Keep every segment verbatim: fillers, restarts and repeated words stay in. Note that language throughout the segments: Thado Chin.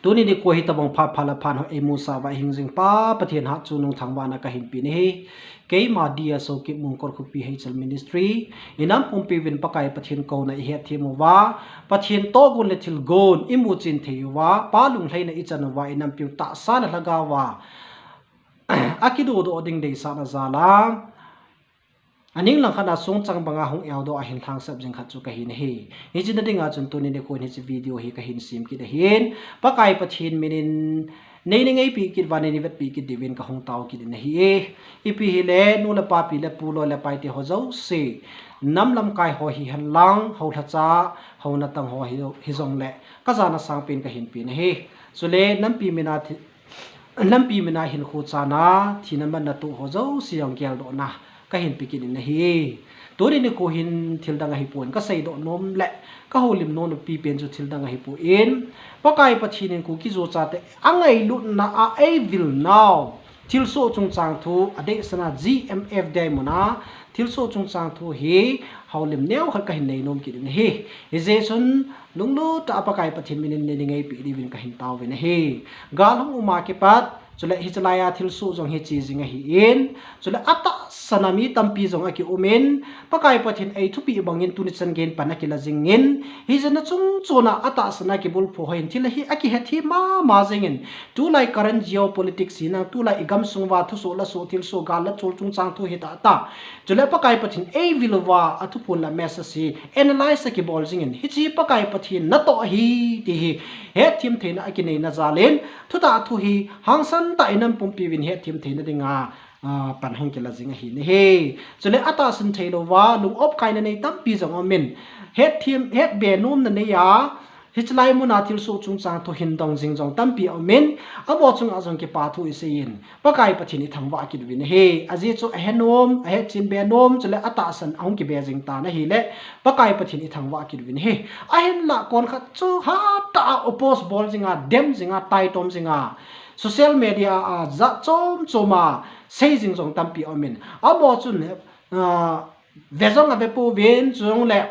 Tuni nikho hi tabang phat phat le phat ho eimusah uva ihing jing pa Pathen hatchungnung thangvahna kahin pe nahi. Keima D S O Kipmung Korkhupi H L Ministry, inam pumpi uvin Pakai Pathen kouna ihet them uva, Pathen tohgon le thilgon imu chen thei uva, Pa lunglhaina ichan uva, inampiu tahsa le lhagao va akidodoh ding deisahna jal a, aning langkhat a songchang banga hung eodoh a hin lhangsap jing khat chu kahi nahi. Hiche na dinga chun tuni nikho hin hiche video hi kahin sem kit ahin, Pakai Pathen minin nei nangaipi kit uva nei neivetpi kit diuvin kahung tao kit in ahi e. Ipi hile, nu le pa, pi le pu, loi le pai te ho jouse, nam lamkai ho hihen lang, hou lhacha, hou natang ho hi, hijongle, kajana sangpen kahin pe nahi. Chule nampi mina thi, nampi mina hinkho chana, thina manna toh ho jouse jong geldohna kahin pe kit in ahi. Tuni nikho hin thildang ahipon, kaseidoh nom le kahoulim nom pipen chu thildang ahipon, Pakai Pathen in Kuki-Zo chate angailutna a eivil nau thilsoh chungchang thu, adeisahna G M F D I muna thilsoh chungchang thu hi houlim neo khat kahin nei nom kit in ahi. Hijeh chun lunglut tah a Pakai Pathen minin nei nangaipi diuvin kahin taovin ahi. Gal hung uma kipat, chule hiche laiya thilsoh jong hi che jing ahin, chule atahsan a mi tampi jong akiumin, Pakai Pathen eithupeh bangin tuni chan geiyin pan akila jingin, hijeh a chungchon a atahsan a kibulphu ho hin thil hi akihethem mama jingin, tulai current geopolitics hinang, tulai igamsung uva thusoh lasoh thilsoh gal le chol chungchang thu hitah tah, chule Pakai Pathen eivil uva athuphon le message hi analyze akibol jingin, hiche Pakai Pathen natoh ahi ti hi hetthem theina akineina jal in, thutah thu hi hangsan tah in inam pumpi uvin hetthem theina dinga, ah, pan hung kila jing ahi nahi. Chule atahsan theilouva lung-op kaina nei tampi jong aumin, hetthem, hetbe nomna neiya, hiche lai muna thilsoh chungchang thu hin dong jing jong tampi aumin, amaho chunga jong kipa thu iseiyin, Pakai Pathen ithangvah kit uvin ahi. Ajeh chu ahe nom, ahetchen be nom, chule atahsan ahung kibe jing tan ahile, Pakai Pathen ithangvah kit uvin ahi. Ahinlah konkhat chu hatah a oppose bol jinga, dem jinga, taitom jinga, social media a jat chom chom a sei jing jong tampi aumin, amaho chun, ah, ve jong ave pouvin, chujongle,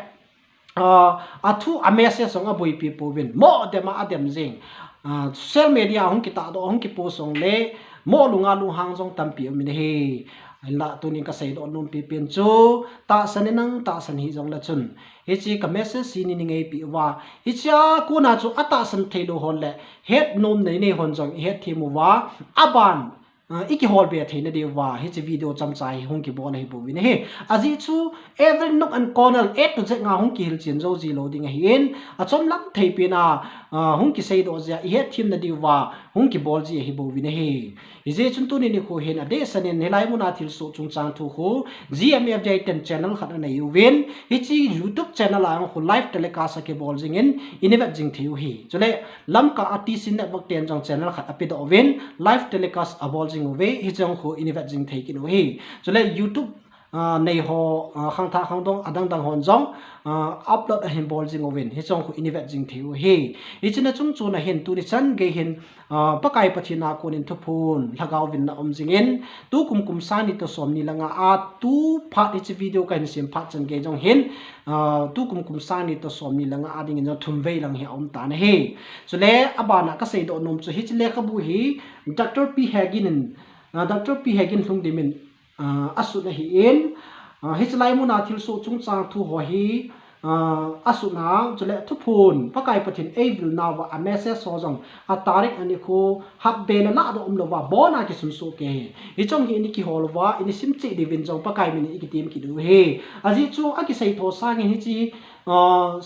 ah, athu a message jong aboipi pouvin, mo dem a adem jing, ah, social media a hung kitahdoh, hung kipost jongle mo lunga lunghang jong tampi aumin ahi. Ahinlah tunin kaseidoh nom pipen chu, tahsan inang tahsan hih jongle chun, hiche ka message hi nei nangaipi uva, hichea kona chu atahsan theilou hon le het nomna inei hon jong ihetthem uva, aban, ah, ikiholbe theina diuva hiche video chomcha hi hung kibol ahibouvin ahi. Ajeh chu every nook and corner, A to Z nga hung kihilchen jou jilou ding ahin, achomlam thei pena, ah, hung kiseidoh jeh a ihetthem na diuva hung kibol ji ahibouvin ahi. Hijeh chun tuni nikho hin adeisah in hilai muna thilsoh chungchang thu khu G M F D I ten channel khat anei uvin, hiche YouTube channel a jong khu live telecast akibol jingin, inei vet jing thei u ahi. Chule Lamka a T C Network ten jong channel khat apedoh uvin, live telecast abol jing uve, hiche jong khu inei vet jing thei kit u ahi. Chule YouTube, ah, neiho, ah, khangthah khangdong adang dang hon jong, ah, upload ahin bol jing uvin, hiche jong khu inei vet jing thei u ahi. Hiche na chungchon a hin tuni chan gei hin, ah, Pakai Pathen a konin thuphon lhagao vinna um jingin, tukum kum sang ni toh somni le nga a tu phat hiche video kahin sem phat chan gei jong hin, ah, tukum kum sang ni toh somni le nga a dingin jong thumvei lang hi aum tan ahi. Chule abana kaseidoh nom chu hiche lekhabu hi Doctor P Hegin in, ah, Doctor P Hegin Lhungdim in, ah, asut ahin, ah, hiche lai muna thilsoh chungchang thu ho hi, ah, asutna, chule thuphon, Pakai Pathen eivil nauva a message ho jong, a tarik anikho, hapbe le lahdoh umlouva, abona kisunsoh kei ahi. Hiche jong hi inei kihol uva, inei sim cheh diuvin jong Pakai minin ikitem kit u ahi. Ajeh chu akiseitho sangin hiche, ah,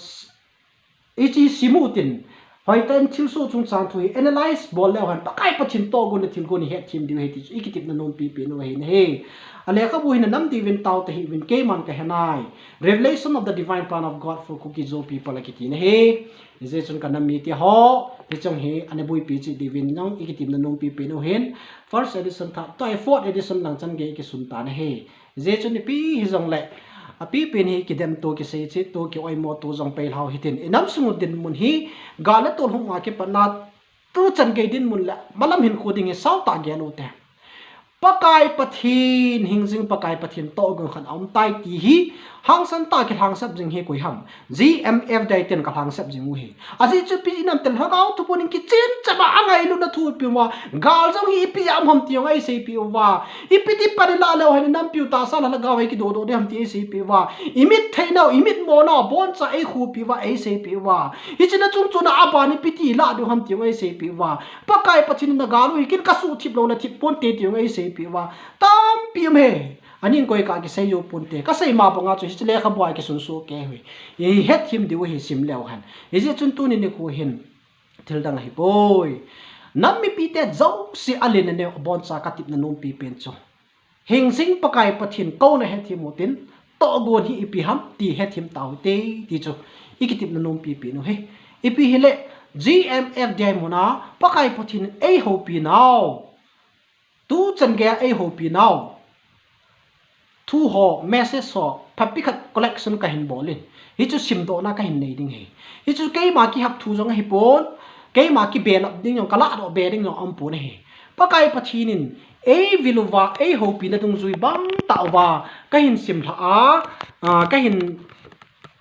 Hiche sim utin, hoitah in thilsoh chungchang thu hi analyze bol leu hen, Pakai Pathen tohgon le thilgon ihetthem diu ahi ti chu ikitepna nompi pen u ahi nahi. A lekhabu hi nanam diuvin tao tahih uvin keiman kahe nai. Revelation of the Divine Plan of God for Kuki-Zo People akiti nahi. Hijeh chun kanam mite ho, hiche jong hi ana boipi cheh diuvin jong ikitepna nompi pen u ahin. First edition, third, to, fourth edition lang chan gei kisun tan ahi. Hijeh chun ipi hijongle, apipen hi kidemto, kiseicheto, kioimoto jong peilhau hitin. Inam sung u dinmun hi, gal le tol hung a kipatna, tuchan gei dinmun le malam hinkho ding hi saotah gel u te. Pakai Pathen, hingjing Pakai Pathen tohgon khat aum tai ti hi, hangsan tah a kilhangsap jing hi koi ham? G M F D I ten kalhangsap jing u hi. Ajeh chu ipi jeh ham itile Lhagao Thupon in kichen chapa angailutna thu ipi uva, gal jong hi ipi jeh a um ham ti jong eiseipeh uva, ipi ti pan ilah leu hen inampiu tahsa le lhagao hi kidodoh ding ham ti eiseipeh uva, imit theinau, imit monau, aboncha eikhupi uva eiseipeh uva, hiche na chungchon a aban ipi ti ilah diu ham ti jong eiseipeh uva, Pakai Pathen in nagal u hi ken kasuhthip lou le thip ponte ti jong eiseipeh uva, tampi um e. Aning koi kah kisei jou ponte, kasei ma banga chu hiche lekhabu a kisunsuh kei u hi. Ihethem diu hi sim leu hen. Hijeh chun tuni nikho hin thil dang ahipoi. Nam mipite jouse alen aneo, aboncha katepna nompi pen chu, hingjing Pakai Pathen kouna hethem utin, tohgon hi ipi ham ti hethem tau hite ti chu ikitepna nompi pen u hi. Ipi hile, G M F D I muna Pakai Pathen in eihoupi nau, tuchan geiya eihoupi nau thu ho, message ho, phapi khat collection kahin bol in, hichu simdohna kahin nei ding ahi. Hichu keima kihap thu jong ahipon, keima kibelap ding jong, kalahdoh be ding jong aumpon ahi. Pakai Pathen in eivil uva, eihoupina dungjui bangtah uva kahin simlhah a, a, kahin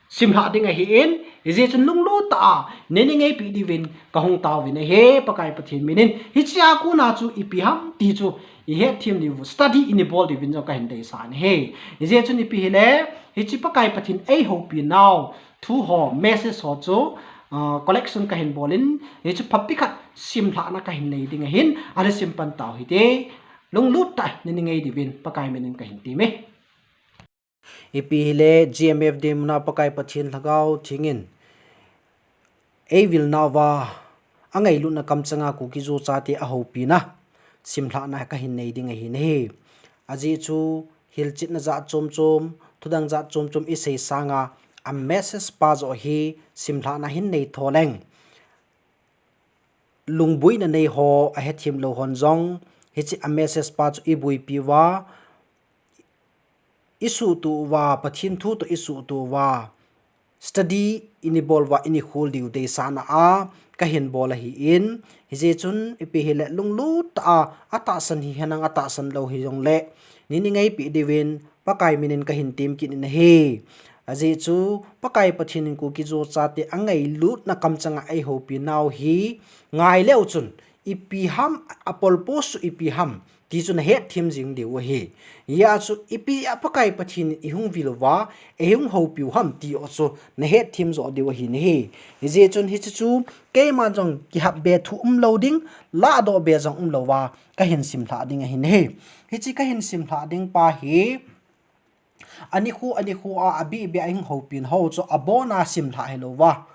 simlhah ding ahin, hijeh chun lunglut tah a nei neingaipeh diuvin kahung taovin ahi, Pakai Pathen min in. Hichea kona chu ipi ham ti chu ihethem diu, study inei bol diuvin jong kahin deisah in ahi. Hijeh chun ipi hile, hiche Pakai Pathen in eihoupi nau thu ho, message ho chu, ah, collection kahin bol in, hichu phapi khat simlhahna kahin nei ding ahin, ana sim pan tau hite. Lunglut tah a nei neingai diuvin Pakai min in kahin temme. Ipi hile, G M F D I muna Pakai Pathen Lhagao Theng in eivil nauva, angailutna kamchanga Kuki-Zo chate ahoupina simlhahna kahin nei ding ahin ahi. Ajeh chu hilchetna jat chom chom, thudang jat chom chom isei sanga, a message pa joh hi simlhahna hin nei tho leng, lungboina nei ho, ahethem lou hon jong, hiche a message pa chu iboipi uva, isuhtuh uva, Pathen thu toh isuhtuh uva, study inei bol uva, inei khol diu deisahna a kahin bol ahin, hijeh chun ipi hile lunglut tah a, atahsan hihen lang atahsan lou hijongle, nei neingaipeh diuvin Pakai min in kahin tem kit in ahi. Ajeh chu Pakai Pathen in Kuki-Zo chate angailutna kamchanga eihoupi nau hi ngai leu chun, ipi ham, a purpose chu ipi ham ti chu nahetthem jing diu ahi. Hijeh chun ipi a Pakai Pathen in eihung vil uva, eihung houpiu ham ti joh chu nahetthem joh diu ahin ahi. Hijeh chun hiche chu keiman jong kihap be thu umlou ding, lahdoh be jong umlouva kahin simlhah ding ahin ahi. Hiche kahin simlhah ding pa hi, anikho, anikho a, abeh beh a eihung houpina ho chu abona simlhah hilouva,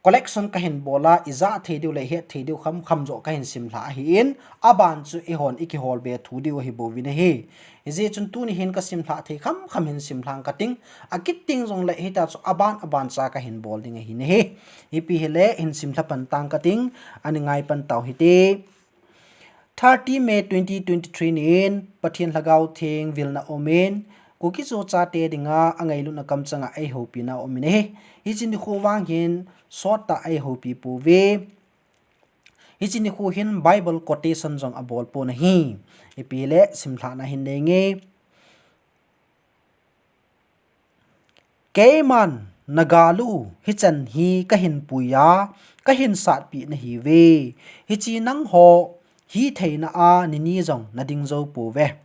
collection kahin bol a, ijah thei diu le ihet thei diu khamkham joh kahin simlhah ahin, aban chu eihon ikihol be thu diu ahibouvin ahi. Hijeh chun tuni hin kasimlhah thei khamkham hin simlhang kating, akit teng jongle hitia chu aban aban cha kahin bol ding ahin ahi. Ipi hile hin simlha pan tang kating, ana ngai pan tau hite. Thirty May twenty twenty-three nin Pathen Lhagao Theng vilna umin, Kuki-Zo chate dinga angailutna kamchanga eihoupina umin ahi. Hiche nikho vang hin sottah a eihoupi pouve. Hiche nikho hin Bible quotation jong abol pon ahi. Ipi hile simlhahna hin nei nge. Keiman nagalu hichan hi kahin puiya, kahin satpeh nahiuve. Hiche nangho hitheina a nini jong nading jou pouve.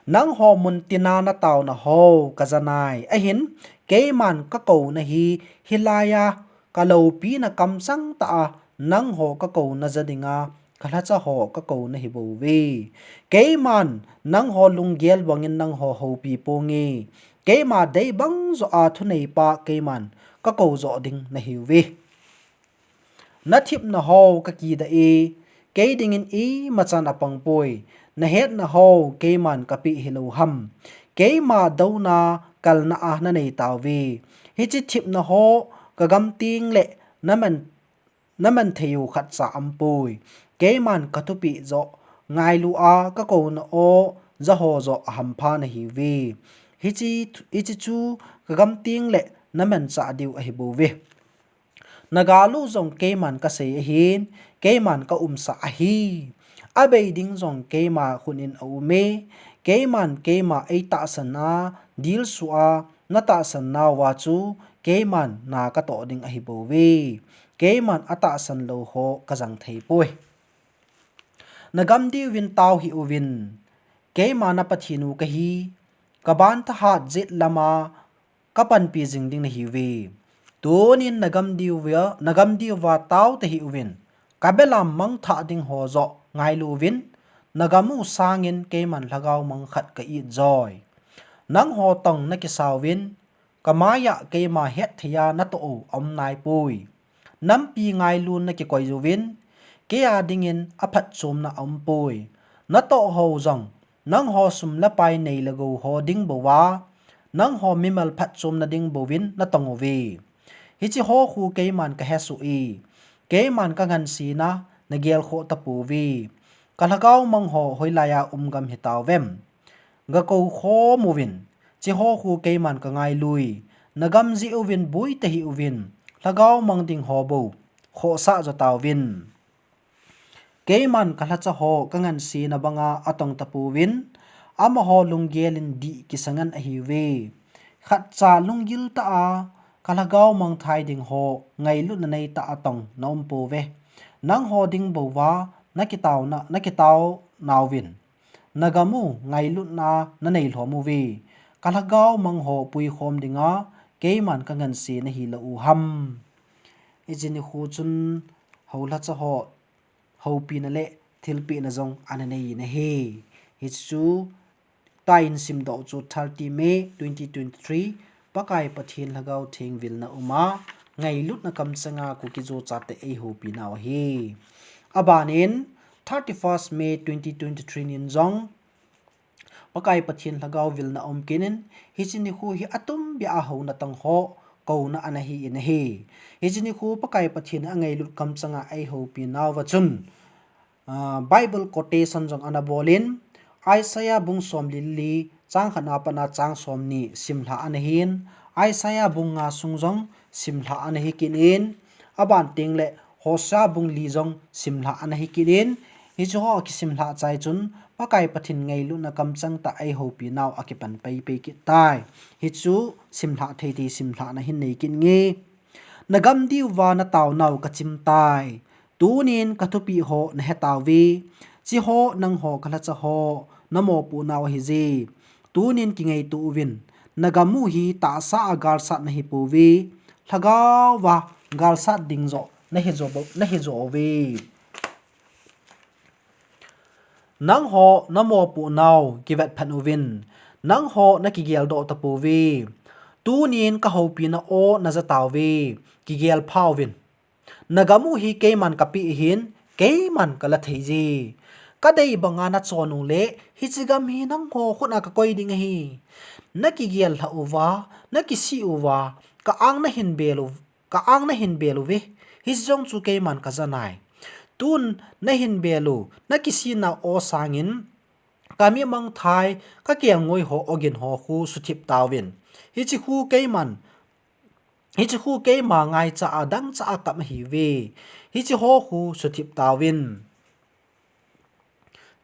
Nangho muntina nataona ho kajanai ahin, keiman kakouna hi hilaiya kaloupina kamchang tah a nangho kakouna ja dinga kalhacha ho kakou nahibouve. Keiman nangho lunggel bangin nangho houpi ponge. Keima dei bang joh a thuneipa keiman kakou joh ding nahiuve. Nathepna ho kakidah e, kei dingin imachan apangpoi. Nahetna ho keiman kapeh hilou ham? Keima douna kalna a naneitauve. Hiche thepna ho kagam tengle naman naman theiu khatcha aumpoi. Keiman kathupeh joh, ngailu a kakouna o jaho joh ahampha nahiuve. Hiche, hiche chu kagam tengle namanchah diu ahibouve. Nagalu jong keiman kasei ahin, keiman kaumsah ahi. abei ding jong keima khut in aume, keiman keima eitahsan a, dilsu a, natahsan nauva chu keiman na katoh ding ahibouve. Keiman atahsan lou ho kajang theipoi. Nagam diuvin tao hih uvin, keima na Pathen u kahi, kaban thahat jet lama kapanpi jing ding nahiuve. Tunin nagam diuva, nagam diuva tao tahih uvin, kabelam mangthah ding ho joh ngailu uvin, nagam u sangin keiman lhagao mang khat ka-it joi. Nangho tong nakisauvin, kamaiya keima hettheiya natoh u aum naipoi. Nampi ngailun nakikoi uvin, keia dingin aphatchomna aumpoi. Natoh ho jong, nangho sum le pai nei le gou ho ding bouva, nangho mimal phatchomna ding bouvin natong uve. Hiche ho khu keiman kahesoh e, keiman kangansena nagelkhoh tapouve. Kalhagao mang ho hoilaiya um gam hitauvem? Gakou khom uvin, hiche ho khu keiman kangailui. Nagam jeh uvin boi tahih uvin, lhagao mang ding ho bou khohsah jo tauvin. Keiman kalhacha ho kangansena banga atong tapouvin, amaho lunggel in dih kisangan ahiuve. Khatcha lunggil tah a kalhagao mangthai ding ho ngailutna neitah a tong naumpouve. Nangho ding bouva nakitaona, nakitaonauvin, nagam u ngailutna nanei lhom uve. Kalhagao mang ho puikhom dinga keiman kangansena hilou u ham? Hiche nikho chun houlhacha ho houpina le thilpehna jong ana nei in ahi. Hichu tah in simdoh chu thirty May twenty twenty-three, Pakai Pathen Lhagao Theng vilna uma ngailutna kamchanga Kuki-Zo chate eihoupi nau ahi. Abanin thirty-first May twenty twenty-three nin jong Pakai Pathen Lhagao vilna um kit in, hiche nikho hi atumbeh a houna tang ho kouna ana hi in ahi. Hiche nikho Pakai Pathen angailut kamchanga eihoupi nauva chun, ah, Bible quotation jong ana bol in, Isaiah bung somli le li, chang khatna patna chang somni simlhah ana hin, Isaiah bung nga sung jong simlhah ana hi kit in, aban tengle Hosea bung li jong simlhah ana hi kit in, hiche ho akisimlhah chai chun Pakai Pathen ngailutna kamchang tah eihoupi nau akipan peipei kit tai. Hichu simlhah thei thei simlhahna hin nei kit inge. Nagam diuva nataonau kachim tai. Tunin kathupeh ho nahetauve. Hiche ho nangho kalhacha ho namopoh nau ahije. Tunin kingaito uvin, nagam u hi tahsa a galsat nahipouve, lhagao va galsat ding joh nahi jo, nahi jo uve. Nangho namopoh nau kivetphat uvin, nangho nakigeldoh tapouve. Tunin kahoupina o najatauve, kigelpha uvin. Nagam u hi keiman kapeh ahin, keiman kala theije. Kadei banga nachon uleh, hiche gam hi nangho khut a kakoi ding ahi. Nakigel lhah uva, nakisih uva, ka-ang nahin bel u, ka-ang nahin bel uve. Hiche jong chu keiman kajanai. Tun nahin bel u, nakisihna o sangin, kamimangthai, kakelngoi ho ogin ho khu suthip tauvin. Hiche khu keiman Hiche khu keima ngaicha a dangcha a kap ahiuve. Hiche ho khu suthip tauvin.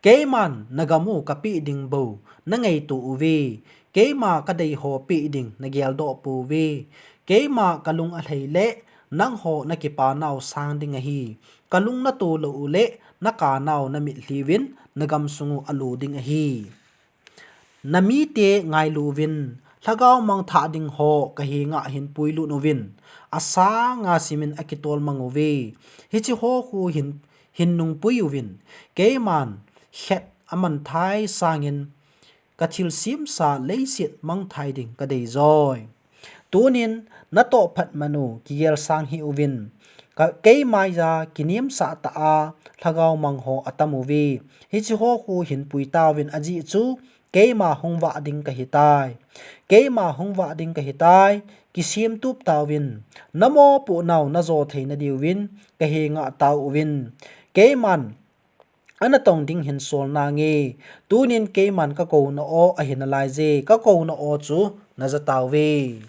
Keiman nagam u kapeh ding bou nangaito uve. Keima kadei ho peh ding nageldoh pouve. Keima kalung alhai leh nangho nakipa nau sang ding ahi. Kalung nato lou uleh naka nau namitlhi uvin nagam sung u alo ding ahi. Namite ngailu uvin, lhagao mangthah ding ho kahenga hinpuilut uvin, asanga simin akitol mang uve. Hiche ho khu hin, hin nungpui uvin, keiman khet amanthai sangin kathilsemsa leiset mangthai ding kadei joi. Tunin natoh phat man u kigel sang hih uvin. Ka, keima a kinemsah tah a lhagao mang ho atam uve. Hiche ho khu hinpui tauvin ajeh chu keima hung vah ding kahitai. Keima hung vah ding kahitai. Kisem tup tauvin. Namopoh nau najo theina diuvin kahenga tao uvin. Keiman anatong ding hinsol nange. Tunin keiman kakouna o ahi nalaije. Kakouna o chu naja tauve.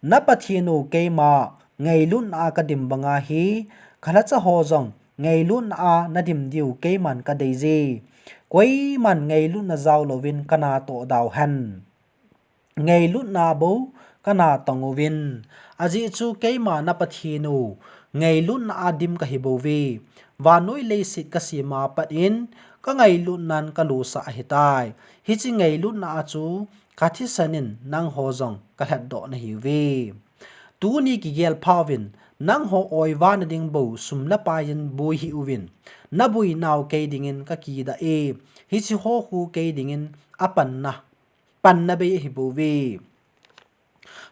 Na Pathen u keima ngailutna a kadim banga hi, kalhacha ho jong ngailutna a nadim diu keiman kadeije. Koiman ngailutna jao louvin kana tohdau hen. Ngailutna bou kana tong uvin. Ajeh chu keima na Pathen u, ngailutna a dim kahi bouve. Vannoi leiset kasem a pat in, kangailutnan kalusah ahitai. Hiche ngailutna a chu kathisan in nangho jong kalhatdoh nahiuve. Tuni kigel phauvin, nangho oiva nading bou sum le pai in boi hih uvin. Nabuinau kei dingin kakidah e. Hiche ho khu kei dingin apanna, panna bei ahi bouve.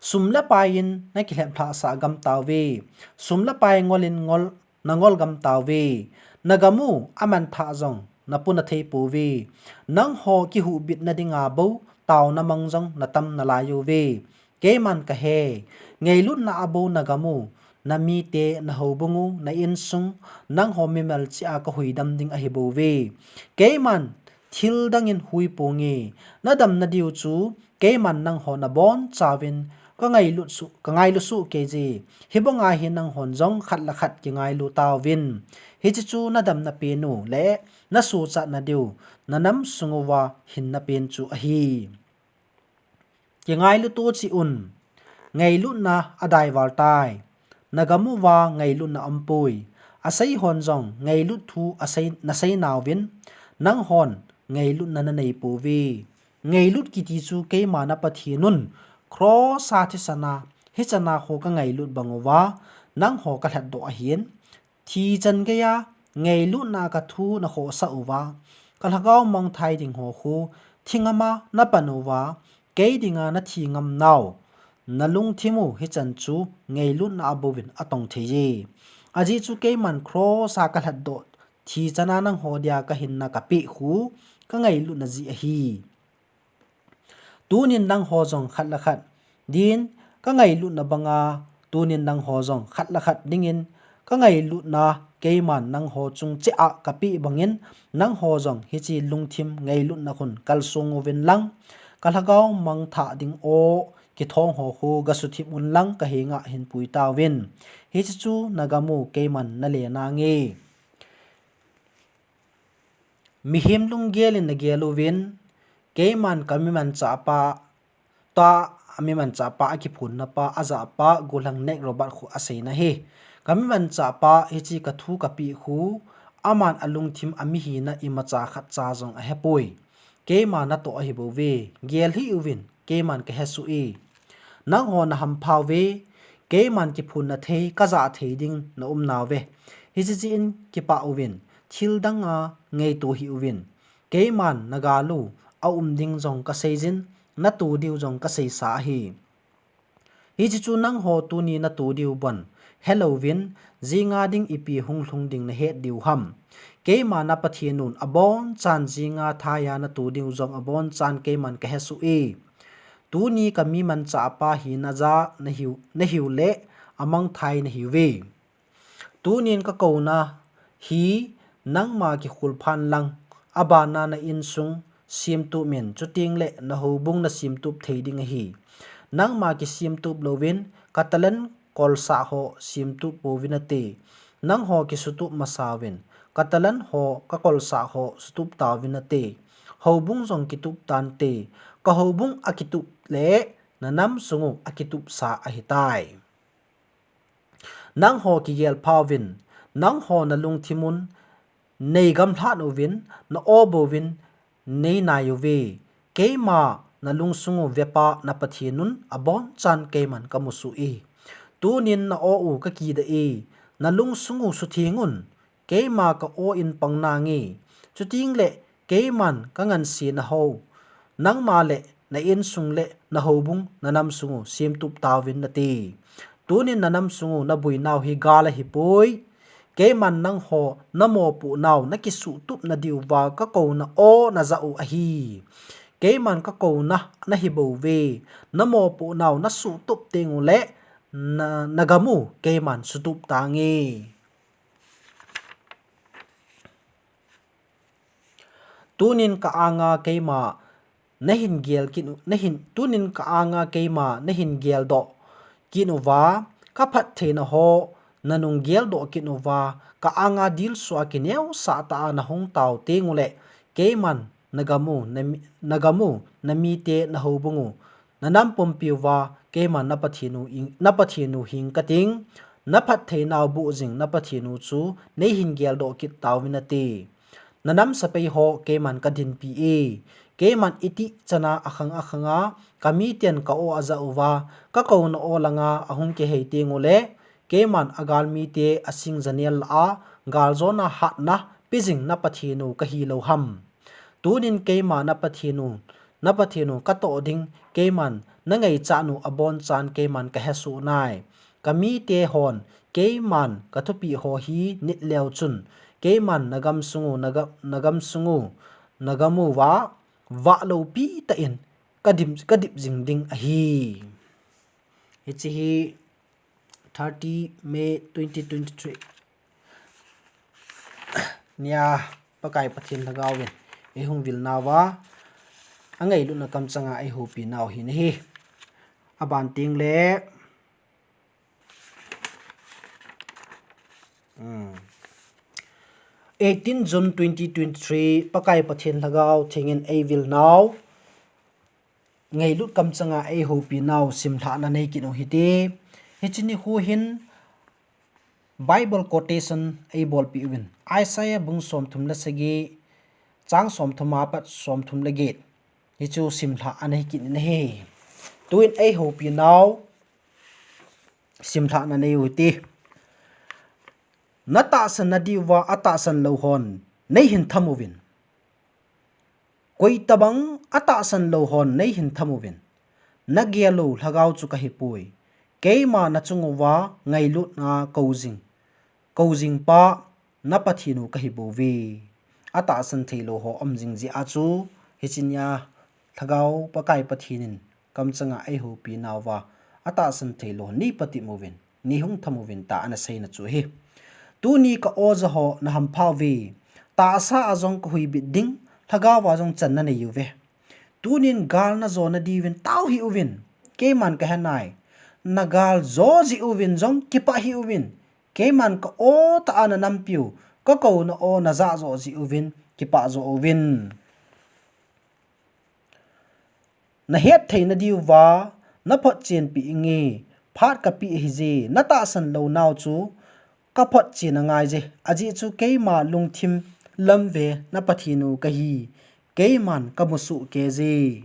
Sum le pai in nakilhep lhahsah gam tauve. Sum le pai ngol in ngol, nangol gam tauve. Nagam u amanthah jong napu nathei pouve. Nangho kihuhbitna dinga bou taona mang jong natam nalai uve. Keiman kahe, ngailutna a bou nagam u, namite, nahoubung u, na insung, nangho mimal cheh a kahuidam ding ahi bouve. Keiman thil dang in hui ponge, nadamna diu chu, keiman nangho nabonchauvin kangailu suh, kangailu suh keije. Hibanga hi nanghon jong khat le khat kingailu tauvin. Hiche chu nadamna pen u le nasochatna diu, nanam sung uva hinna pen chu ahi. Kingailu to cheh un, ngailutna adaival tai. Nagam uva ngailutna aumpoi. Aseihon jong ngailut thu asei, nasei nauvin, nanghon ngailutna nanei pouve. Ngailut kiti chu keima na Pathen un cross a thisan a, hichan a ho kangailut bang uva, nangho kalhatdoh ahin. Thi chan geiya ngailutna kathu nakhohsah uva, kalhagao mangthai ding ho khu thingam a napan uva, kei dinga nathi ngam nau, nalungthim u hichan chu ngailutna a bouvin atong thei e. Ajeh chu keiman cross a kalhatdoh, thi chan a nangho dia kahinna kapeh khu, kangailutna jeh ahi. Tunin nangho jong khat le khat din kangailutna banga, tunin nangho jong khat le khat dingin kangailutna keiman nangho chung cheh a kapeh bangin, nangho jong hiche lungthim ngailutna khun kalsong uvin lang, kalhagao mangthah ding aw kithong ho khu gasuthip un lang kahenga hinpui tauvin. Hiche chu nagam u keiman nale nange. Mihem lunggel in nagel uvin, keiman kamimanchah pa, ta, amimanchah pa akiphonna pa, ajah pa, gollhang Nate Roberts khu aseina hi. Kamimanchah pa, hiche kathu kapeh khu, aman alungthim a mihina imacha khatcha jong ahepoi. Keima natoh ahi bouve, gel hih uvin, keiman kahesoh e. Nangho nahampha uve, keiman kiphonna thei, kajah thei ding naum nauve. Hiche jeh in kipah uvin, thil danga ngaito hih uvin. Keiman nagal u aum ding jong kaseijin, nato diu jong kaseisa ahi. Hiche chu nangho tuni nato diu bon helouvin, jinga ding ipi hunglhung ding nahet diu ham. Keima na Pathen un abonchan jinga thaiya nato diu jong abonchan keiman kahesoh e. Tuni kamimanchah pa hina ja nahiu, nahiu le amangthai nahiuve. Tunin kakouna hi nangma kikhol phan lang, abana na insung semtup in, chuteng le nahoubung nasemtup thei ding ahi. Nangma kisemtup louvin, ka talent kolsah ho semtup pouvin nate. Nangho kisutup masa uvin, ka talent ho, kakolsah ho sutup tauvin nate. Houbung jong kitup tante. Ka houbung akitup le, nanam sung u akitupsa ahitai. Nangho kigel phauvin, nangho nalungthim un, neigamlhat uvin, na-aw bouvin, neinai uve. Keima nalungsung u vepa na Pathen un abonchan keiman kamusoh e. Tunin na-aw u kakidah e, nalungsung u sutheng un, keima ka-aw in pang nange. Chuteng le keiman kangansena ho, nangma le na insung le nahoubung nanam sung u semtup tauvin nate. Tunin nanam sung u nabuinau hi gal ahipoi. Keiman nangho namopohnau nakisuhtupna diuva kakouna aw najah u ahi. Keiman kakouna nahi bouve. Namopohnau nasuhtup teng ule na, nagam u keiman sutup tange. Tunin ka-anga keima nahin gel kit u, nahin, tunin ka-anga keima nahin geldoh kit uva, Ka phattheina ho nanung geldoh kit uva, ka anga dilsua kineosah tah a nahung tau teng uleh, keiman nagam u, nami-, nagam u, namite, nahoubung u, nanam pumpi uva, keiman na Pathen u ing-, na Pathen u hing kating, na phattheinau boh jing na Pathen u chu neihin geldoh kit tauvin ati. Nanam sapei ho keiman kadinpi e. Keiman itih chana akhang akhanga, kamiten ka aw ajah uva, kakouna aw langa ahung kihei teng uleh, keiman agalmite asing janel lah a, galjona hatna pejing na Pathen u kahi lou ham. Tunin keima na Pathen u, na Pathen u katoh ding, keiman nangaichat u abonchan keiman kahesoh nai. Kamite hon, keiman kathupeh ho hi nit leu chun, keiman nagam sung u, naga-, nagam sung u, nagam uva, vah loupi tah in kadip, kadip jing ding ahi. Hiche hi thirty May twenty twenty-three nia Pakai Pathen Lhagao vin eihung vil nauva, angailutna kamchanga eihoupi nau hi ahi. Aban teng le, hmm, eighteen June twenty twenty-three, Pakai Pathen Lhagao thengin eivil nau, ngailut kamchanga eihoupi nau simlhahna nei kit u hite. Hiche nikho hin Bible quotation eibolpeh uvin, Isaiah bung somthum le sagi, chang somthum apat somthum le get. Hichu simlhah ana hi kit in ahi. Tuin eihoupi nau simlhahna nei u hite. Natahsan nadiuva atahsan lou hon neihin tham uvin. Koitabang atahsan lou hon neihin tham uvin. Nagel u lhagao chu kahipoi. Keima nachung uva ngailutna kou jing, kou jing pa na Pathen u kahi bouve. Atahsan thei lou ho um jing jeh a chu, hiche nia Lhagao Pakai Pathen in kamchanga eihoupi nauva, atahsan thei lou ho neipatim uvin, neihung tham uvin tia ana seina chu ahi. Tuni ka aw ja ho nahampha uve. Tahsa a jong kahuibit ding, lhagao a jong channa nei uve. Tunin gal najo nadiuvin tao hih uvin, keiman kahe nai. Nagal jo jeh uvin jong kipah hih uvin, keiman ka aw tah a nanampiu kakouna aw najah jo jeh uvin kipah jo uvin. Nahet thei nadiuva naphotchen peh inge, phat kapeh ahije, natahsan lou nau chu kaphotchen angaije, ajeh chu keima lungthim lamve na Pathen u kahi, keiman kamusoh keije.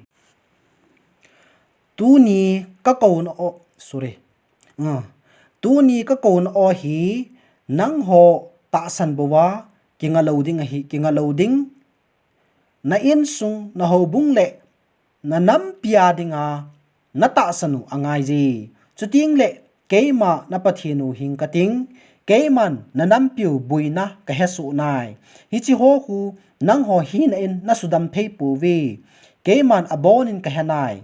Tuni kakouna aw, sorry. Ah, tuni kakouna aw hi nangho tahsan bouva kinga lou ding ahi, kinga lou ding. Na insung, na houbung le na nampi a dinga natahsan u angaije. Chuteng le keima na Pathen u hing kating, keiman nanampiu boina kahesoh nai. Hiche ho khu nangho hina in nasudam thei pouve. Keiman abonin kahe nai.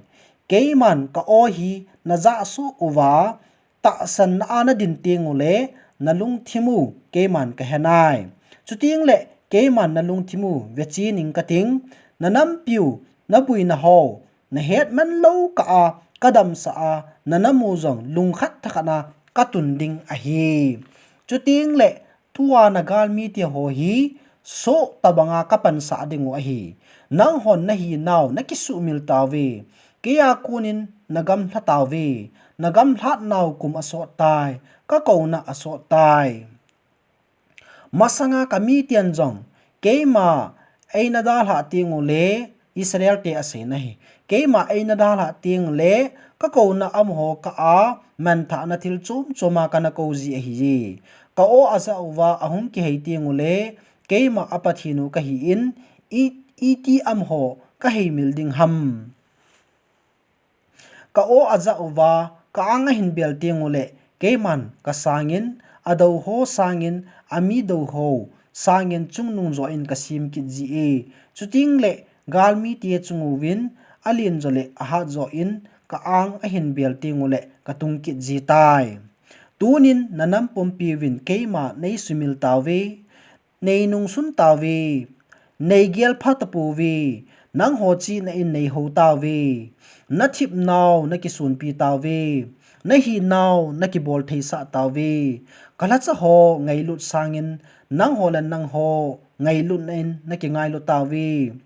Keiman ka aw hi najah soh uva, tahsanna a nadin teng ule nalungthim u keiman kahe nai. Chuteng le keiman nalungthim u vechen ing kating, nanampiu naboina ho nahet man lou kah a kadamsah a, nanam u jong lungkhat thakhat a katun ding ahi. Chuteng le tua nagalmite ho hi soh tabanga kapansah ding u ahi. Nanghon nahinau nakisuhmil tauve. Keia konin nagamlha tauve. Nagamlhat nau kum asot tai. Kakouna asot tai. Masanga kamiten jong keima eina dalhah teng ule, Israel te aseina hi. Keima eina dalhah teng ule, kakouna amaho kah a manthahna thil chom chom a kana kou ji ahi. Ka aw ajah uva ahung kihei teng ule, keima a Pathen u kahi in, i, iti amaho kaheimil ding ham. Ka aw ajah uva ka ang ahin bel teng ule, keiman kasangin, adou ho sangin, ami dou ho sangin chungnung joh in kasem kit ji e. Chuteng le galmite chung uvin, alen joh le ahat joh in ka ang ahin bel teng ule katung kit ji tai. Tunin nanam pumpi uvin keima neisumil tauve. Neinungsun tauve, neigel pha tapouve, nangho chihna in neihou tauve, nathip nau nakisonpi tauve, nahinau nakibol theisah tauve. Kalhacha ho ngailut sangin nangho le nangho ngailutna in nakingailu tauve.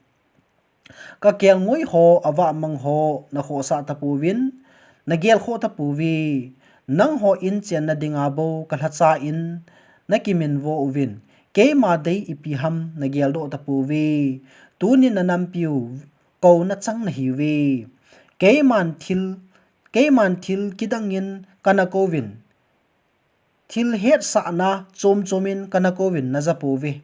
Kakelngoi ho, avahmang ho nakhohsah tapouvin, nagelkhoh tapouve. Nangho in chenna dinga bou kalhacha in nakiminvo uvin, keima dei ipi ham nageldoh tapouve. Tunin nanampiu kou nachang nahiuve. Keiman thil, keiman thil kidangin kana kouvin, thil hetsahna chomchomin kana kouvin najapouve.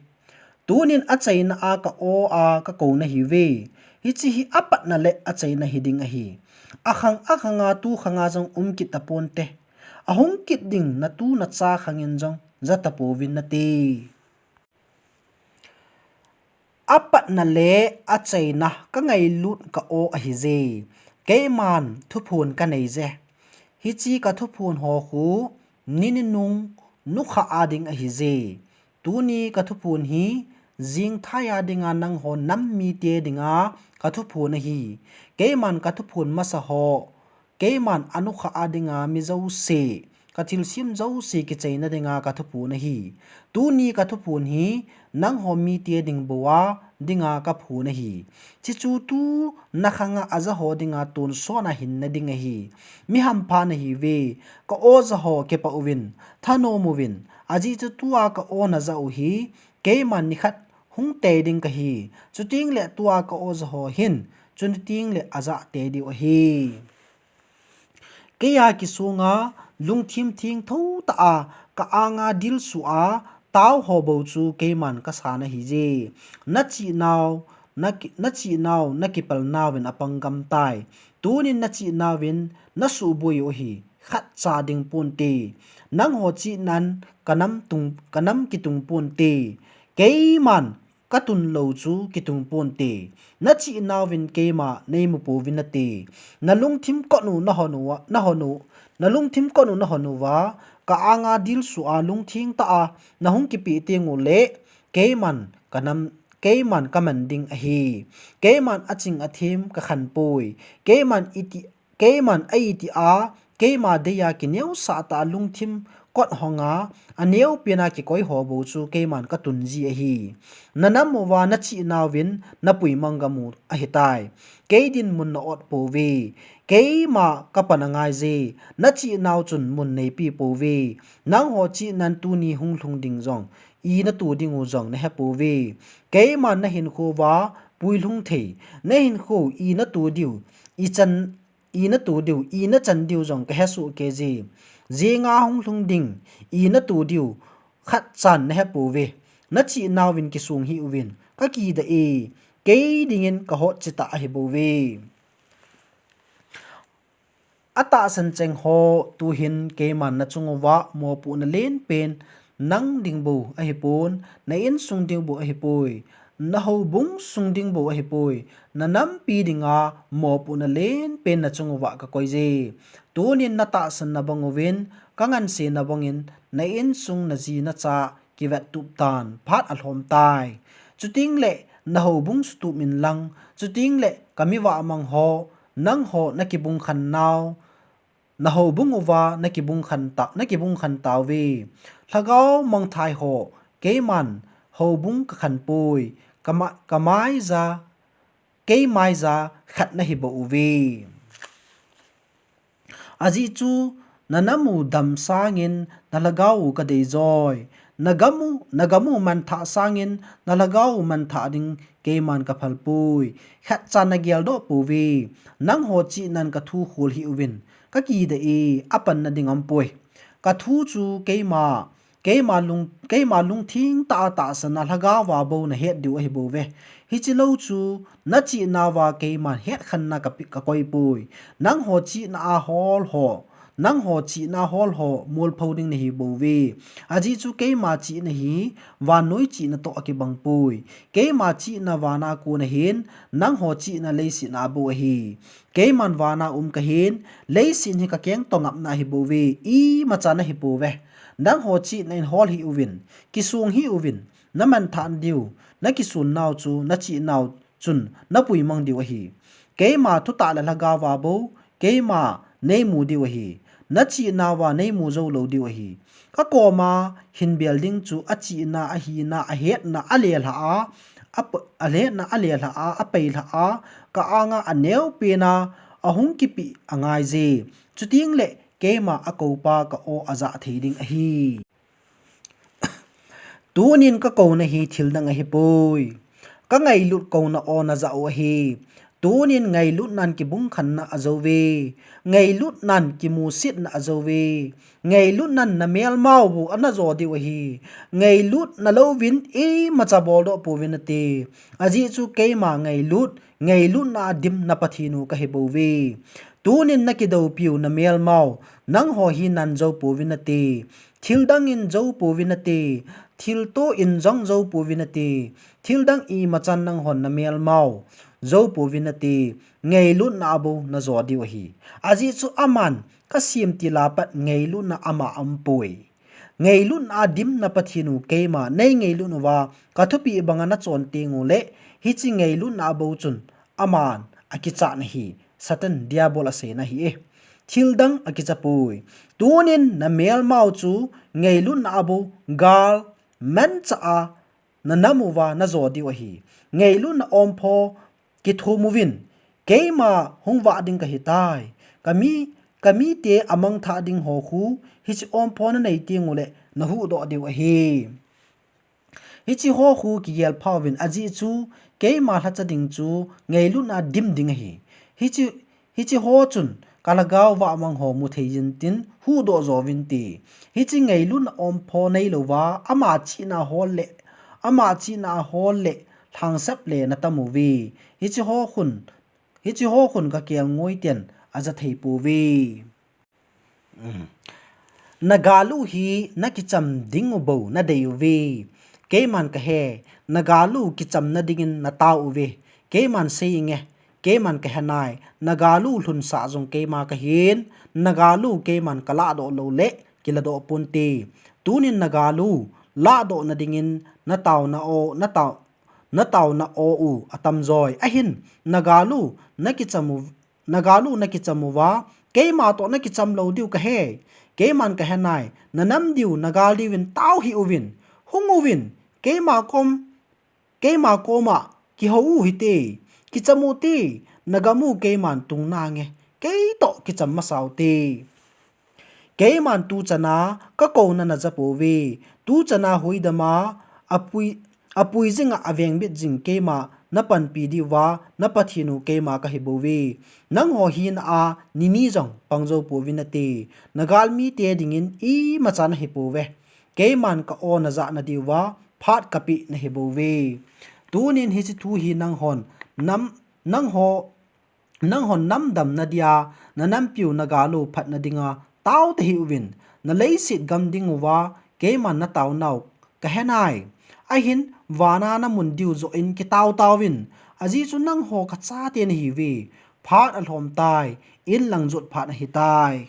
Tunin achaina a ka-o a kakou nahiuve. Hiche hi apatna le achaina hiding ahi. Akhang akhanga tukhanga jong umkit taponte. Ahung kit ding natu nacha khangin jong jatapouvin nate. Apatna le achaina kangailut ka-o ahije. Keiman thuphon kaneije. Hiche kathuphon ho khu nininung nukhah a ding ahije. Tuni kathuphon hi jingthai a dinga nangho nam mite dinga kathuphon ahi. Keiman kathuphon masa ho, keiman anukhah a dinga mi jouse, kathilsem jouse kichaina dinga kathuphon ahi. Tuni kathuphon hi nangho mite ding bou a dinga kaphon ahi. Hichu tu nakhanga ajaho dinga tonsot a hinna ding ahi. Mi hampha nahiuve. Ka-o jaho kipah uvin, thanom uvin. Ajeh chu tua ka-o najah u hi keiman nikhat hung tei ding kahi. Chutengle tua ka-o jaho hin chuni tengle ajah tei diu ahi. Keiya kisunga lungthim thengtho tah a ka-anga dilsuh a taoho bou chu keiman kasan ahije. Nachihnau, naki-, nachihnau nakipalnauvin apang gamtai. Tunin nachihnauvin nasuhboi u ahi. Khatcha ding ponte. Nangho chihnan kanam tung, kanam kitung ponte. Keiman katun lou chu kitung ponte. Nachihnau vin keima neimu pouvin nate. Nalungthim kot u nahon uva, nahon u, nalungthim kot u nahon uva, ka-anga dilsuh a lungthim tah a nahung kipeh teng uleh, keiman kanam, keiman kaman ding ahi. Keiman aching athem kakhan poi. Keiman iti Keiman a iti a, keima deiya kineosah tah a lungthim kot honga, aneopen a kikoi ho bou chu keiman katun ji ahi. Nanam uva nachihnau vin napuimang gam u ahitai. Kei dinmun na-ot pouve. Keima kapan angaije. Nachihnau chun mun neipe pouve. Nangho chihnan tuni hung lhung ding jong ina to ding u jong nahe pouve. Keiman nahinkho uva puilhung thei. Nahinkho u ina to diu, ichan ina to diu, ina chan diu jong kahe soh kei je. Jing a hung lhung ding, ina to diu, khatchan nahe pouve. Nachihnau vin kisong hih uvin, kakidah e, kei dingin kahot chitah ahi bouve. Atahsan cheng ho, tuhin keiman nachung uva mopohna lenpen nang ding bou ahipon, na insung ding bou ahipoi, na houbung sung ding bou ahipoi, na nampi dinga mopohna lenpen nachung uva kakoi je. Tunin natahsan na bang uvin, kangansena bangin, na insung naji nacha kivet tup tan, phat alhom tai. Chuting le na houbung sutup in lang, chuting le kami vahmang ho, nangho nakibung khan nau, na houbung uva nakibung khan ta, nakibung khan tauve. Lhagao mangthai ho, keiman houbung kakhan poi, kama, kamai ja, keimai ja khat nahi bou uve. Ajeh chu, na nam u dam sangin na lhagao u kadei joi. Na gam u, na gam u manthah sangin na lhagao u manthah ding keiman kaphal poi. Khatcha nageldoh pouve. Nangho chihnan kathu khol hih uvin, kakidah e, apanna ding aumpoi. Kathu chu keima, keima lung, keima lungthim tah a tahsan a lhagao a bou nahet diu ahi bouve. Hiche lou chu, nachihnau va keiman hetkhenna kapi, kakoi poi. Nangho chihna a hol ho, nangho chihna a hol ho, molpho ding nahi bouve. Ajeh chu keima chihna hi, vannoi chihna toh akibang poi. Keima chihna vana kon ahin, nangho chihna leiset a bou ahi. Keiman vana um kahin, leiset hi kakeng toh ngapna ahi bouve, imacha nahi pouve. Nangho chihna in hol hih uvin, kisong hih uvin, namanthah diu, nakisonnau chu, nachihnau chun, napuimang diu ahi. Keima thutah le lhagao a bou, keima neimu diu ahi. nachihna uva neimu jou lou diu ahi. Kakoma hin bel ding chu achihna, ahina, ahetna, alelha a, ap-, ahetna, alelha a, apeilha a, ka anga aneopen a, ahung kipeh angaije. Chuteng le keima akoupa ka aw ajah thei ding ahi. Tunin kakouna hi thil dang ahipoi. Kangailut kouna aw najah u ahi. Tunin ngailutnan kibungkhenna ajouve. Ngailutnan kimusitna ajouve. Ngailutnan namelmau bou ana jo diu ahi. Ngailutna louvin imacha boldoh pouvin nate. Ajeh chu keima ngailut, ngailutna a dim na Pathen u kahi bouve. Tunin nakidoupiu namelmau, nangho hi nan jou pouvin nate. Thil dangin jou pouvin nate. Thilto in jong jou pouvin nate. Thil dang imachan nanghon namelmau jou pouvin nate. Ngailutna a bou najo diu ahi. Ajeh chu aman kasem til a pat ngailutna ama aumpoi. Ngailutna a dim na Pathen u keima neingailut uva kathupeh banga nachon teng uleh, hiche ngailutna a bou chun aman akichat nahi. Satan Diabol aseina ahi e. Thil dang akichapoi. Tunin namelmau chu ngailutna a bou gal manchah a nanam uva najo diu ahi. Ngailutna ompho kithum uvin, keima hung vah ding kahitai. Kami, kamite amangthah ding ho khu, hiche ompho nanei teng uleh nahuhdoh diu ahi. Hiche ho khu kigel pha uvin ajeh chu, keima lhacha ding chu ngailutna a dim ding ahi. Hiche, hiche ho chun kalhagao vahmang ho muthei jin tin huhdoh jo uvin te. Hiche ngailutna ompho neilouva, ama chihna hol le, ama chihna hol le, lhangsap le natam uve. Hiche ho khun, hiche ho khun kakelngoi ten aja thei pouve. Nagalu hi nakicham ding u bou nadei uve. Keiman kahe, nagalu kichamna dingin natao uve. Keiman seinge, keiman kahenai, nagalu lhunsah jong keima kahin, nagalu keiman kalahdoh louleh, kiladoh ponte. Tunin nagalu, lahdohna dingin, nataona o, natao, nataona o u, atamjoi. Ahin, nagalu, nakicham u, nagalu nakicham uva, keima toh nakicham lou diu kahe. Keiman kahenai, nanam diu, nagal diuvin, tao hih uvin, hung uvin, keima kom, keima koma, kihou u hite, kicham ute, nagam u keiman tung nange, keitoh kicham masa ute. Keiman tuchana, kakouna naja pouve, tuchana huidama, apui, apui jinga avengbit jing keima, napanpi diuva, na Pathen u keima kahi bouve. Nangho hina a, nini jong, pangjou pouvin nate, nagalmite dingin, imacha nahi pouve. Keiman ka-o najah nadiuva, phat kapeh nahi bouve. Tunin hiche thu hi nanghon, nam, nangho, nanghon namdamna dia, nanampiu nagalu phatna dinga, tao tahih uvin, naleiset gam ding uva, keiman nataonau, kahenai. Ahin, vana namun diu joh in kitao taovin, ajeh chu nangho kachate nahiuve, phat alhom tai, inlang jot phat ahitai.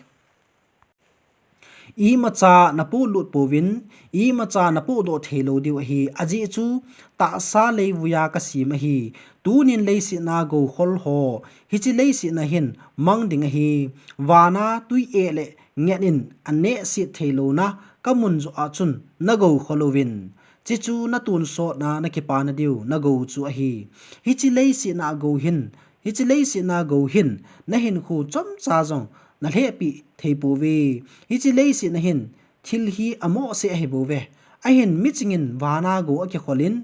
Imacha napohlut pouvin, imacha napohdoh theilou diu ahi, ajeh chu tahsa leivuiya kasem ahi, tunin leisetna goukhol ho, hiche leisetna hin mang ding ahi, vana tui eh le nget in anehset theilouna kamun joh a chun nagoukhol uvin, chuche chu natonsotna nakipana diu nagou chu ahi, hiche leisetna gou hin, hiche leisetna gou hin, nahinkho chomcha jong nalhehpeh thei pouve. Hiche leisetna hin, thil hi amohseh ahi bouve. Ahin michingin vana gou akikholin,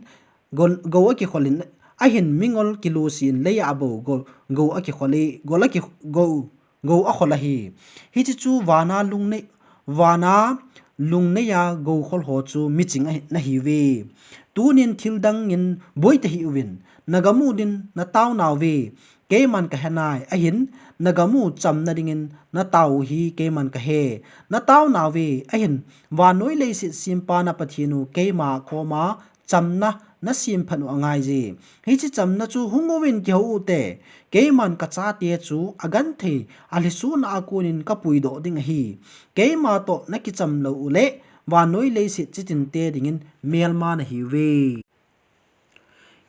gou, gou akikholin, ahin mingol kilusen leiya bou, gou, gou akikhol e, gou aki, gou, gou akhol ahi. Hiche chu vana lungnei, vana lungneiya goukhol ho chu miching ahi, nahiuve. Tunin thil dangin boi tahih uvin, nagam u din nataonauve. Keiman kahenai, ahin, nagam u chamna dingin natao u hi keiman kahe. Nataonauve, ahin, vannoi leiset sempa na Pathen u keima koma chamna nasemphat u angaije. Hiche chamna chu hung uvin kihou ute, keiman kachate chu agenthei alhisona a konin kapuidoh ding ahi. Keima toh nakicham lou uleh, vannoi leiset chitinte dingin melma nahiuve.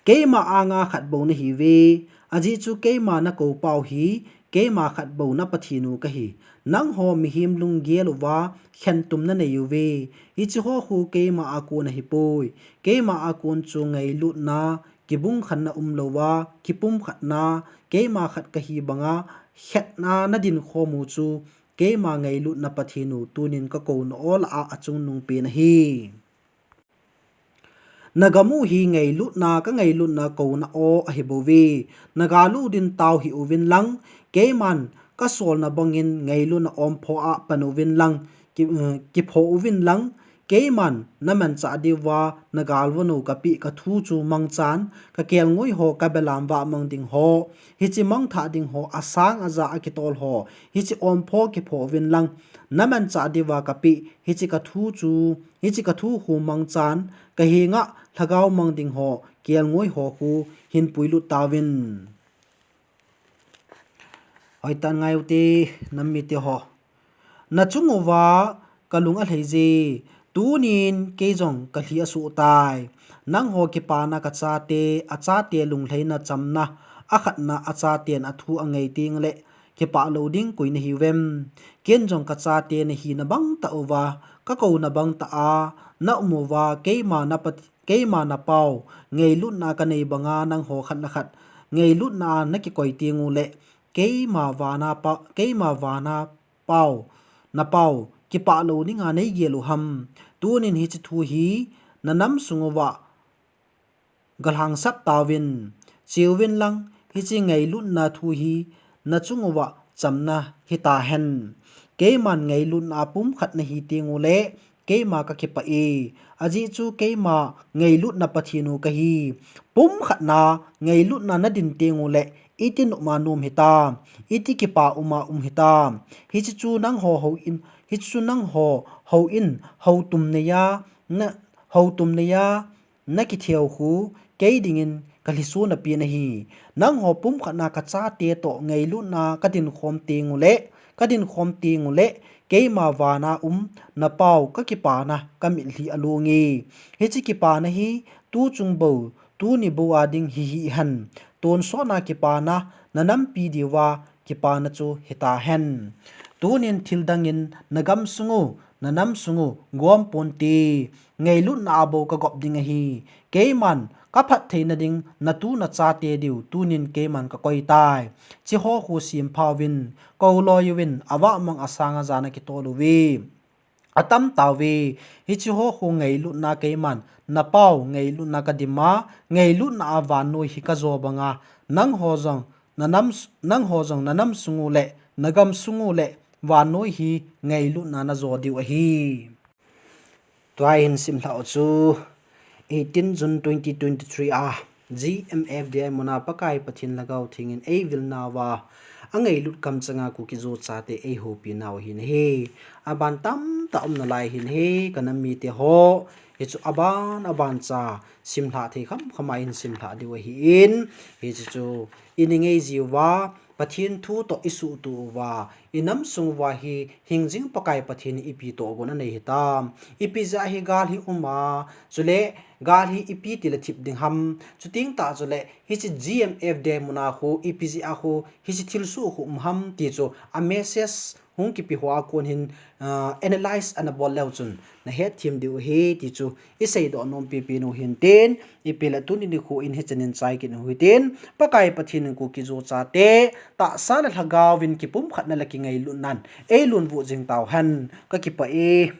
Keima anga khat bou nahiuve, ajeh chu keima nakoupau hi, keima khat bou na Pathen u kahi. Nangho mihem lunggel uva khentum nanei uve. Hiche ho khu keima a kon ahipoi. Keima a kon chu ngailutna, kibungkhenna umlouva, kipumkhatna, keima khat kahi banga khetna nadin khom u chu keima ngailutna Pathen u tunin kakouna o lah a achungnung pen ahi. Nagam u hi ngailutna, kangailutna kouna o ahibouve. Nagal u din tao hih uvin lang, keiman kasolna bangin ngailutna ompho a pan uvin lang, ki, eh, kipho uvin lang, keiman namanchah diuva nagalvon u kapeh, kathu chu mangchan, kakelngoi ho kabelam vah mang ding ho, hiche mangthah ding ho, asang aja akitol ho, hiche ompho kipho uvin lang, namanchah diuva kapeh, hiche kathu chu, hiche kathu khu mangchan, kahenga lhagao mang ding ho, kelngoi ho khu hin puilut tauvin. Hoitan ngai ute, nam mite ho. Nachung uva kalung alhai je, tunin kei jong kalhi asuh tai. Nangho kipana kachate, achate lunglhaina chamna, akhatna achaten athu angei teng le, kipah lou ding koi nahiuvem? Ken jong kachate nahina bang tah uva, kakouna bang tah a, na um uva, keima na pat-, keima napao, ngailutna kanei banga nangho khat le khat, ngailutna a nakikoi teng u le, keima vana pa, keima vana pao, napao, kipah lou dinga neigel u ham? Tunin hiche thu hi, nanam sung uva, galhangsap tauvin, cheuvin lang, hiche ngailutna thu hi, nachung uva chamna hitahen. Keiman ngailutna a pumkhat nahi teng u le, keima kakipah e. Ajeh chu keima ngailutna Pathen u kahi. Pumkhatna ngailutna nadin teng u le, iti nopma nom hitam, iti kipa uma um hitam. Hiche chu nangho houin, hiche chu nangho houin, houtum neiya, na, houtum neiya, nakitheu khu, kei dingin kalhiso napen ahi. Nangho pumkhatna kachate toh ngailutna kadin khom teng u le, kadin khom teng u le, keima vana um, napao kakipana kamitlhi along e. Hiche kipana hi, tuchung bou, tuni bou a ding hi hihen. Tonsot na kipana, nanampi diuva, kipana chu hitahen. Tunin thil dangin, nagam sung u, nanam sung u, gom ponte, ngailutna a bou kagop ding ahi. Keiman, kaphatthei nading, natu nachate diu, tunin keiman kakoi tai. Hiche ho khu sempha uvin, kouloi uvin, avahmang asang aja nakitol uve. Atam tauve, hiche ho khu ngailutna keiman, napao ngailutna kadim a, ngailutna a vannoi hi kajo banga, nangho jong, nanam s-, nangho jong nanam sung u le, nagam sung u le, vannoi hi ngailutna najo diu ahi. Tua hin simlhah u chu, eighteen June twenty twenty-three a, G M F D I muna Pakai Pathen Lhagao Thengin eivilnauva, angailut kamchanga Kuki-Zo chate eihoupi nau ahin ahi. Aban tamtah um nalai ahin ahi, kanam mite ho. Hichu aban, aban cha simlhah thei khamkham a ihin simlhah diu ahin. Hichu chu, inei ngei jiuva, Pathen thu toh isuhtuh uva, inam sung uva hi hingjing Pakai Pathen in ipi tohgon anei hitam. Ipi jeh a hi gal hi um a, chule gal hi ipi tile thip ding ham. Chuteng tah chule hiche G M F D I muna khu, ipi jeh a khu, hiche thilsoh khu um ham ti chu a message hung kipe hoa kon hin, ah, analyze ana bol leu chun nahetthem diu ahi ti chu iseidoh nom pipi u hintin, ipi le tuni nikho in hichan in chai kit u hitin, Pakai Pathen in Kuki-Zo chate, tahsa le lhagao vin kipumkhatna le kingailutnan eilungvuh jing tauhen, kakipah e.